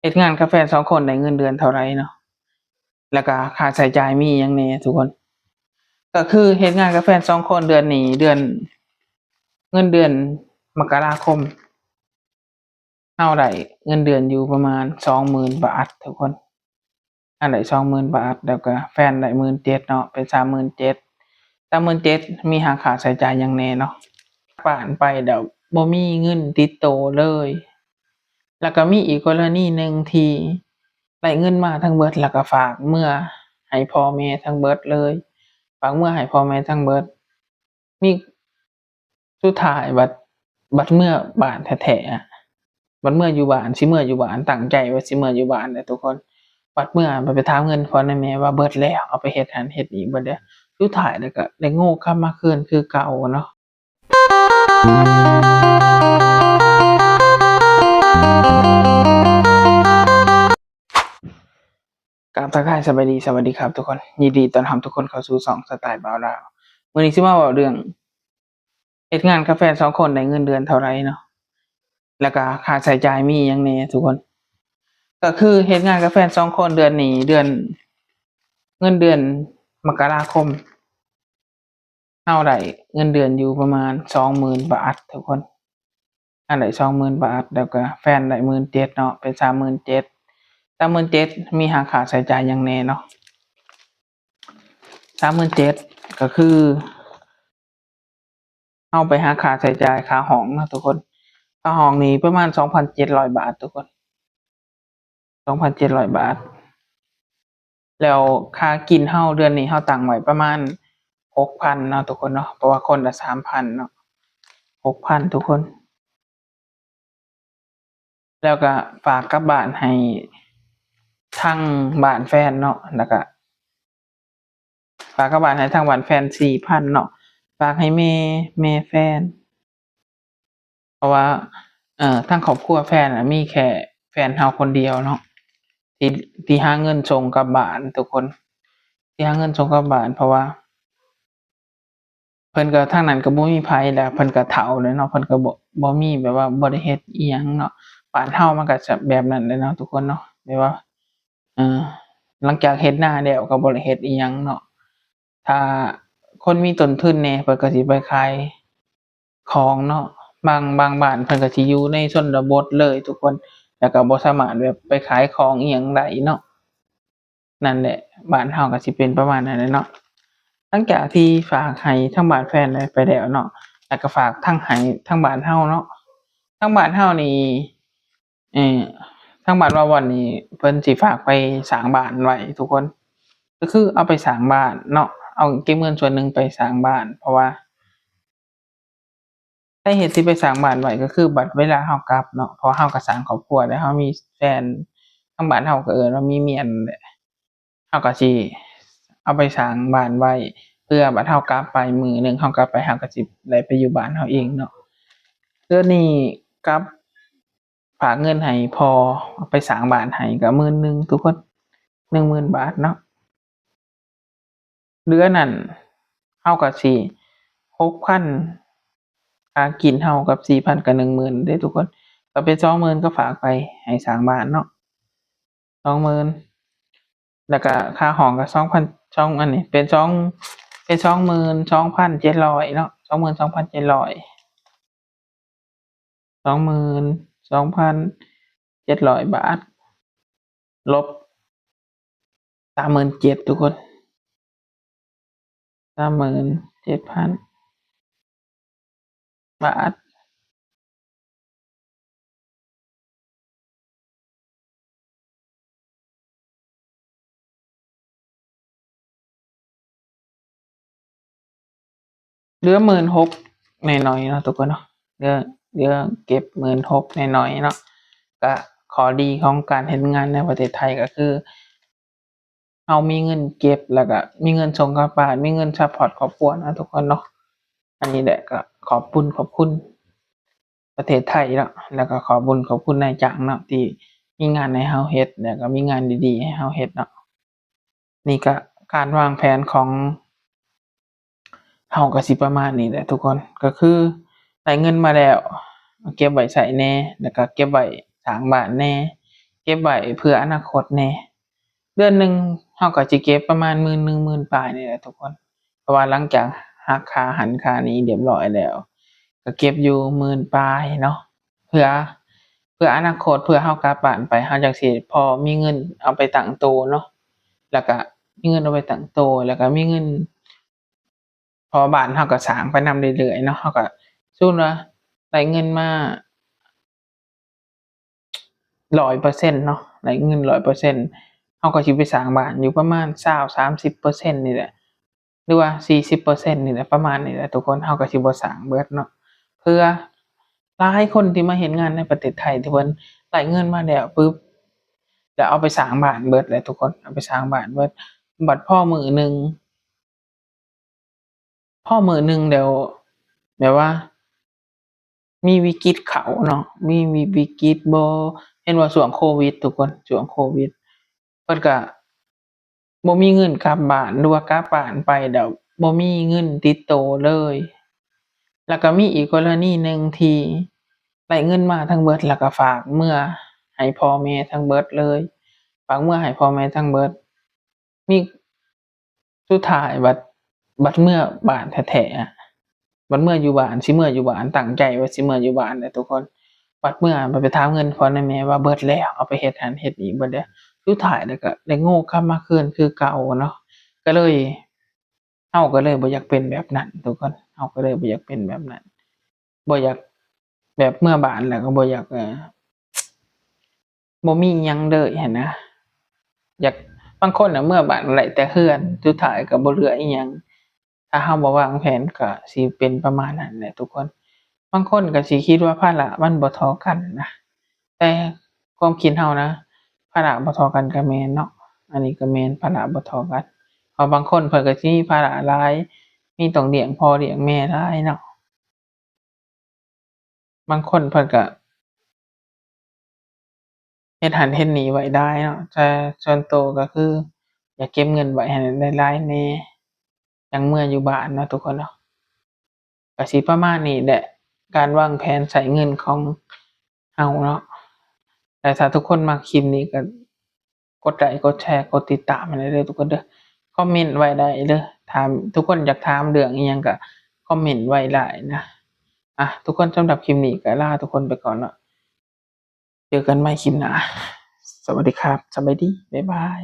ຮັດງານກັບແຟນສອງຄົນໄດ້ເງິນເດືອນເທົ່າໃດເນາະ ແລ້ວກະຄ່າໃຊ້ຈ່າຍມີຫຍັງແດ່ທຸກຄົນ. ກໍຄືເຮັດງານກັບແຟນສອງຄົນ ເດືອນນີ້ ເດືອນ ເງິນເດືອນ ມະກະລາຄົມ ເຮົາໄດ້ເງິນເດືອນຢູ່ປະມານສອງໝື່ນບາດທຸກຄົນ. ເຮົາໄດ້ສອງໝື່ນບາດ ແລ້ວກະແຟນໄດ້ໝື່ນເຈັດເນາະ ເປັນສາມໝື່ນເຈັດ ສາມໝື່ນເຈັດ ມີຫາຄ່າໃຊ້ຈ່າຍຫຍັງແດ່ເນາະ. ບ້ານໄປແລ້ວບໍ່ມີເງິນຕິດໂຕເລີຍ. ແລ້ວກະມີອີກກໍລະນີໜຶ່ງທີ່ໄດ້ເງິນມາທັງເບິດ ແລ້ວກະຝາກເມືອໃຫ້ພໍ່ແມ່ທັງເບິດເລີຍ ຝາກເມືອໃຫ້ພໍ່ແມ່ທັງເບິດ. ມີ ສຸດທ້າຍບັດ ບັດເມືອບ້ານແທ້ໆ ບັດເມືອຢູ່ບ້ານ ຊິເມືອຢູ່ບ້ານ ຕັ້ງໃຈວ່າຊິເມືອຢູ່ບ້ານແຫຼະທຸກຄົນ. ບັດເມືອ ບັດໄປຖາມເງິນພໍ່ນຳແມ່ວ່າເບິດແລ້ວ ເອົາໄປເຮັດຫັ້ນເຮັດນີ້ເບິດແລ້ວ. ສຸດທ້າຍແລ້ວກໍໄດ້ໂງ່ກັບມາຄືນຄືເກົ່າເນາະ. ກາບທັກທາຍສະບາຍດີ ສະຫວັດດີຄັບທຸກຄົນ ຍິນດີຕ້ອນຮັບທຸກຄົນເຂົ້າສູ່ຊ່ອງສະໄຕບ່າວລາວ. ມື້ນີ້ຊິມາເວົ້າເລື່ອງເຮັດງານກັບແຟນສອງຄົນໄດ້ເງິນເດືອນເທົ່າໃດເນາະ ແລ້ວກະຄ່າໃຊ້ຈ່າຍມີຫຍັງແດ່ທຸກຄົນ. ກໍຄືເຮັດງານກັບແຟນສອງຄົນ ເດືອນນີ້ ເດືອນ ເງິນເດືອນມະກະລາຄົມ ເຮົາໄດ້ເງິນເດືອນຢູ່ປະມານສອງໝື່ນບາດທຸກຄົນ. ເຮົາໄດ້ສອງໝື່ນບາດ ແລ້ວກະແຟນໄດ້ໝື່ນເຈັດເນາະ ເປັນສາມໝື່ນເຈັດ ສາມໝື່ນເຈັດ ມີຫາຄ່າໃຊ້ຈ່າຍຫຍັງແດ່ເນາະ. ສາມໝື່ນເຈັດ ກໍຄືເຮົາໄປຫາຄ່າໃຊ້ຈ່າຍຄ່າຫ້ອງເນາະທຸກຄົນ. ຄ່າຫ້ອງນີ້ປະມານສອງພັນເຈັດຮ້ອຍບາດທຸກຄົນ ສອງພັນເຈັດຮ້ອຍບາດ. ແລ້ວຄ່າກິນເຮົາເດືອນນີ້ເຮົາຕັ້ງໄວ້ປະມານຫົກພັນເນາະທຸກຄົນເນາະ ເພາະວ່າຄົນລະສາມພັນເນາະ ຫົກພັນທຸກຄົນ. ແລ້ວກະຝາກກັບບ້ານໃຫ້ທາງບ້ານແຟນເນາະ ແລ້ວກະ ຝາກກັບບ້ານໃຫ້ທາງບ້ານແຟນສີ່ພັນເນາະ ຝາກໃຫ້ແມ່ ແມ່ແຟນ ເພາະວ່າ ເອີ ທາງຄອບຄົວແຟນນະ ມີແຄ່ແຟນເຮົາຄົນດຽວເນາະ ທີ່ ທີ່ຫາເງິນສົ່ງກັບບ້ານທຸກຄົນ ທີ່ຫາເງິນສົ່ງກັບບ້ານ ເພາະວ່າ ເພິ່ນກໍ ທາງນັ້ນກໍບໍ່ມີໃຜແລ້ວ ເພິ່ນກໍເຖົ້າແລ້ວເນາະ ເພິ່ນກໍບໍ່ ບໍ່ມີແບບວ່າບໍ່ໄດ້ເຮັດອີ່ຫຍັງເນາະ. ບ້ານເຮົາມັນກໍຈະແບບນັ້ນແຫຼະເນາະທຸກຄົນເນາະ ແບບວ່າ ເອີ ຫຼັງຈາກເຮັດນາແລ້ວກໍບໍ່ໄດ້ເຮັດອີ່ຫຍັງເນາະ. ຖ້າຄົນມີຕົ້ນທຶນແດ່ ເພິ່ນກໍຊິໄປຂາຍຂອງເນາະ ບາງ ບາງບ້ານເພິ່ນກໍຊິຢູ່ໃນຊົນນະບົດເລີຍທຸກຄົນ ແລ້ວກໍບໍ່ສາມາດແບບໄປຂາຍຂອງອີ່ຫຍັງໄດ້ເນາະ. ນັ້ນແຫຼະ ບ້ານເຮົາກໍຊິເປັນປະມານນັ້ນແຫຼະເນາະ. ຫຼັງຈາກທີ່ຝາກໃຫ້ທາງບ້ານແຟນໄປແລ້ວເນາະ ແລ້ວກໍຝາກທາງໃຫ້ທາງບ້ານເຮົາເນາະ ທາງບ້ານເຮົານີ້ ເອີ ທາງບ້ານວ່າວັນນີ້ເພິ່ນຊິຝາກໄປສ້າງບ້ານໄວ້ທຸກຄົນ ກໍຄືເອົາໄປສ້າງບ້ານເນາະ ເອົາເກັບເງິນສ່ວນໜຶ່ງໄປສ້າງບ້ານ ເພາະວ່າ ສາເຫດທີ່ໄປສ້າງບ້ານໄວ້ກໍຄືບັດເວລາເຮົາກັບເນາະ ເພາະເຮົາກໍສ້າງຄອບຄົວແລ້ວ ເຮົາມີແຟນ ທາງບ້ານເຮົາກໍເອີ້ນວ່າມີເມຍນັ້ນແຫຼະ ເຮົາກໍຊິເອົາໄປສ້າງບ້ານໄວ້ ເພື່ອບັດເຮົາກັບໄປ ມື້ໜຶ່ງເຮົາກັບໄປ ເຮົາກໍຊິໄດ້ໄປຢູ່ບ້ານເຮົາເອງເນາະ. ເດືອນນີ້ກັບ ຝາກເງິນໃຫ້ພໍ່ເອົາໄປສ້າງບ້ານໃຫ້ກໍໝື່ນໜຶ່ງທຸກຄົນ ໜຶ່ງໝື່ນບາດເນາະ. ເຫຼືອນັ້ນເຮົາກໍຊິ ຫົກພັນ ຄ່າກິນເຮົາກັບສີ່ພັນກໍໜຶ່ງໝື່ນເດ້ທຸກຄົນ ກໍເປັນສອງໝື່ນ ກໍຝາກໄປໃຫ້ສ້າງບ້ານເນາະ ສອງໝື່ນ ແລ້ວກໍຄ່າຫ້ອງກໍສອງພັນ ສອງ ອັນນີ້ເປັນສອງ ເປັນສອງໝື່ນສອງພັນເຈັດຮ້ອຍເນາະ ສອງໝື່ນສອງພັນເຈັດຮ້ອຍ ສອງໝື່ນສອງພັນເຈັດຮ້ອຍບາດ ລົບສາມໝື່ນເຈັດ ທຸກຄົນ ສາມໝື່ນເຈັດພັນບາດ. ເຫຼືອໝື່ນຫົກໜ້ອຍໆເນາະທຸກຄົນເນາະ ເຫຼືອ ເຫຼືອເກັບໝື່ນຫົກໜ້ອຍໆເນາະ. ກະຂໍ້ດີຂອງການເຮັດງານໃນປະເທດໄທກໍຄື ເຮົາມີເງິນເກັບ ແລ້ວກະມີເງິນສົ່ງກັບບ້ານ ມີເງິນຊັບພອດຄອບຄົວເນາະທຸກຄົນເນາະ. ອັນນີ້ແຫຼະ ກະຂອບບຸນຂອບຄຸນປະເທດໄທເນາະ ແລ້ວກະຂອບບຸນຂອບຄຸນນາຍຈ້າງເນາະ ທີ່ມີງານໃຫ້ເຮົາເຮັດ ແລ້ວກະມີງານດີໆໃຫ້ເຮົາເຮັດເນາະ. ນີ້ກະການວາງແຜນຂອງ ເຮົາກໍຊິປະມານນີ້ແຫຼະທຸກຄົນ ກໍຄືໄດ້ເງິນມາແລ້ວ ເກັບໄວ້ໃຊ້ແດ່ ແລ້ວກໍເກັບໄວ້ສ້າງບ້ານແດ່ ເ ເກັບໄວ້ເພື່ອອະນາຄົດແດ່. ເດືອນໜຶ່ງເຮົາກໍຊິເກັບປະມານໝື່ນໜຶ່ງ ໝື່ນປາຍນີ້ແຫຼະທຸກຄົນ ເພາະວ່າຫຼັງຈາກຫັກຄ່າຫັ້ນຄ່ານີ້ຮຽບຮ້ອຍແລ້ວ ກໍເກັບຢູ່ໝື່ນປາຍເນາະ ເພື່ອ ເພື່ອອະນາຄົດ ເພື່ອເຮົາກັບບ້ານໄປ ເຮົາຈັ່ງຊິພໍມີເງິນເອົາໄປຕັ້ງໂຕເນາະ ແລ້ວກະມີເງິນເອົາໄປຕັ້ງໂຕ ແລ້ວກະມີເງິນ ເພາະວ່າບ້ານເຮົາກໍສ້າງໄປນຳເລື້ອຍໆເນາະ ເຮົາກໍ ສົມມຸດວ່າໄດ້ເງິນມາ ຮ້ອຍເປີເຊັນເນາະ ໄດ້ເງິນຮ້ອຍເປີເຊັນ ເຮົາກໍຊິໄປສ້າງບ້ານຢູ່ປະມານຊາວ ສາມສິບເປີເຊັນນີ້ແຫຼະ ຫຼືວ່າສີ່ສິບເປີເຊັນນີ້ແຫຼະ ປະມານນີ້ແຫຼະທຸກຄົນ ເຮົາກໍຊິບໍ່ສ້າງເບິດເນາະ ເພື່ອຫຼາຍຄົນທີ່ມາເຮັດງານໃນປະເທດໄທ ທີ່ເພິ່ນໄດ້ເງິນມາແລ້ວປຶບ ແລ້ວເອົາໄປສ້າງບ້ານເບິດແຫຼະທຸກຄົນ ເອົາໄປສ້າງບ້ານເບິດ ບັດພໍມື້ໜຶ່ງ ພໍມື້ໜຶ່ງແລ້ວ ແບບວ່າມີວິກິດເຂົ້າເນາະ ມີວິ ວິກິດບໍ່ ເຫັນວ່າຊ່ວງໂຄວິດທຸກຄົນ ຊ່ວງໂຄວິດ ເພິ່ນກະບໍ່ມີເງິນກັບບ້ານ ຫຼືວ່າກັບບ້ານໄປແລ້ວບໍ່ມີເງິນຕິດໂຕເລີຍ ແລ້ວກະມີອີກກໍລະນີໜຶ່ງທີ່ໄດ້ເງິນມາທັງເບິດ ແລ້ວກະຝາກເມືອໃຫ້ພໍ່ແມ່ທັງເບິດເລີຍ ຝາກເມືອໃຫ້ພໍ່ແມ່ທັງເບິດ ມີ ສຸດທ້າຍບັດ ບັດເມືອບ້ານແທ້ໆ ບັດເມືອຢູ່ບ້ານ ຊິເມືອຢູ່ບ້ານ ຕັ້ງໃຈວ່າຊິເມືອຢູ່ບ້ານແຫຼະທຸກຄົນ ບັດເມືອ ບັດໄປຖາມເງິນພໍ່ແມ່ວ່າເບິດແລ້ວ ເອົາໄປເຮັດຫັ້ນເຮັດນີ້ເບິດແລ້ວ ສຸດທ້າຍແລ້ວກໍໄດ້ໂງ່ກັບມາຄືນຄືເກົ່າເນາະ ກໍເລີຍ ເຮົາກໍເລີຍບໍ່ຢາກເປັນແບບນັ້ນທຸກຄົນ ເຮົາກໍເລີຍບໍ່ຢາກເປັນແບບນັ້ນ ບໍ່ຢາກ ແບບເມືອບ້ານແລ້ວກໍບໍ່ຢາກ ເອີ ບໍ່ມີຫຍັງເລີຍຫັ້ນນະ ຢາກ ບາງຄົນນະເມືອບ້ານໄດ້ແຕ່ເຮືອນ ສຸດທ້າຍກໍບໍ່ເຫຼືອອີ່ຫຍັງ ຖ້າເຮົາບໍ່ວາງແຜນກໍຊິເປັນປະມານນັ້ນແຫຼະທຸກຄົນ ບາງຄົນກໍຊິຄິດວ່າພາລະມັນບໍ່ທໍ່ກັນນະ ແຕ່ຄວາມຄິດເຮົານະ ພາລະບໍ່ທໍ່ກັນກໍແມ່ນເນາະ ອັນນີ້ກໍແມ່ນ ພາລະບໍ່ທໍ່ກັນ ເພາະບາງຄົນເພິ່ນກໍຊິມີພາລະຫຼາຍ ມີຕ້ອງລ້ຽງພໍ່ລ້ຽງແມ່ຫຼາຍເນາະ ບາງຄົນເພິ່ນກະເຮັດຫັ້ນເຮັດນີ້ໄວ້ຫຼາຍເນາະ ແຕ່ສ່ວນໂຕກໍຄືຢາກເກັບເງິນໄວ້ໃຫ້ໄດ້ຫຼາຍແດ່ ຈັ່ງເມືອຢູ່ບ້ານເນາະທຸກຄົນເນາະ ກະຊິປະມານນີ້ແຫຼະ ການວາງແຜນໃຊ້ເງິນຂອງເຮົາເນາະ ແລະ ຖ້າທຸກຄົນມັກຄລິບນີ້ກໍ ກົດໄລ ກົດແຊ ກົດຕິດຕາມໃຫ້ແດ່ເດີທຸກຄົນເດີ ຄອມເມັນໄວ້ໄດ້ເດີ ຖ້າທຸກຄົນຢາກຖາມເລື່ອງອີ່ຫຍັງກໍຄອມເມັນໄວ້ໄດ້ນະ ອ່ະ ທຸກຄົນ ສຳລັບຄລິບນີ້ກໍລາທຸກຄົນໄປກ່ອນເນາະ ເຈີກັນໃໝ່ຄລິບໜ້າ ສະຫວັດດີຄັບ ສະບາຍດີ ບາຍບາຍ.